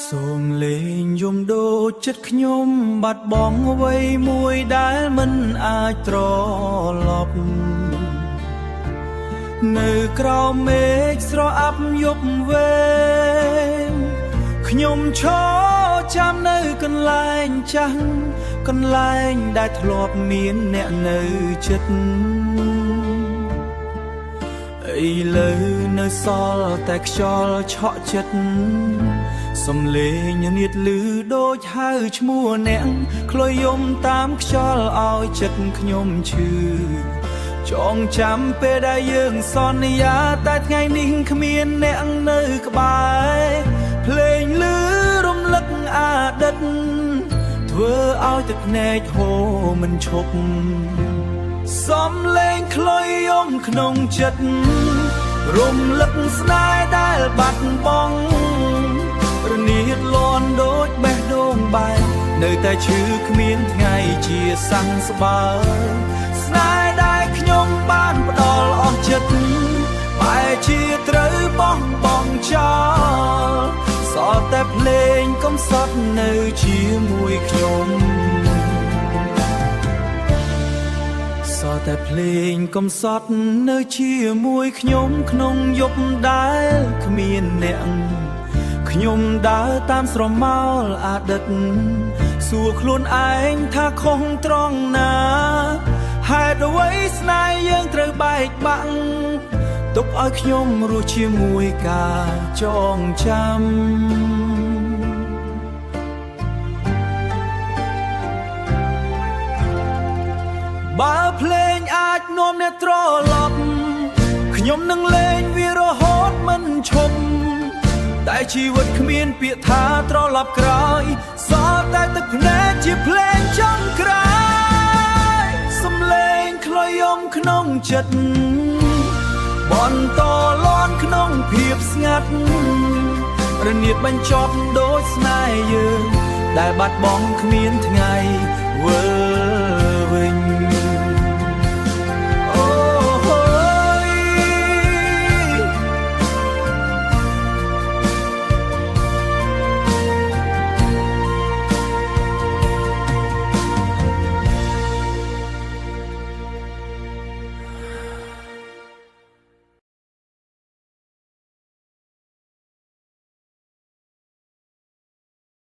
សូមលេងយំដូចចិត្តខ្ញុំបាត់បង់អ្វីមួយដែលមិនអាចត្រឡប់នៅក្រោមមេឃស្រអាប់យប់វែងខ្ញុំឈរចាំនៅកន្លែងចាស់កន្លែងដែលធ្លាប់មានអ្នកនៅចិត្តឥឡូវនៅសល់តែខ្យល់ឆក់ចិត្តសំលេងនាតឮដូចហៅឈ្មោះអ្នកក្លុយយំតាមខ្យល់ឲ្យចិត្តខ្ញុំឈឺចងចាំពេលដែលយើងសន្យាតែថ្ងៃនេះគ្មានអ្នកនៅក្បែរភ្លេងលឺរំលឹកអតីតធ្វើឲ្យទឹកភ្នែកហូរមិនឈប់ សំលេងខ្លុយយំក្នុងចិត្តរំលឹកស្នេហ៍ដែលបាត់បង់រនាតលាន់ដូចបេះដូងបែកនៅតែឈឺគ្មានថ្ងៃជាសះស្បើយស្នេហ៍ដែលខ្ញុំបានផ្ដល់អស់ចិត្តបែរជាត្រូវបោះបង់ចោលសល់តែភ្លេងកំសត់នៅជាមួយខ្ញុំ សល់តែភ្លេងកំសត់នៅជាមួយខ្ញុំក្នុងយប់ដែលគ្មានអ្នកខ្ញុំដើរតាមស្រមោលអតីតសួរខ្លួនឯងថាខុសត្រង់ណាហេតុអ្វីស្នេហ៍យើងត្រូវបែកបាក់ទុកឲ្យខ្ញុំរស់ជាមួយការចងចាំ បើភ្លេងអាចនាំអ្នកត្រឡប់ខ្ញុំនឹងលេងវារហូតមិនឈប់តែជីវិតគ្មានពាក្យថាត្រឡប់ក្រោយសល់តែទឹកភ្នែកជាភ្លេងចុងក្រោយសំលេងខ្លុយយំក្នុងចិត្តបន្តលាន់ក្នុងភាពស្ងាត់រនាតបញ្ចប់ដូចស្នេហ៍យើងដែលបាត់បង់គ្មានថ្ងៃវិល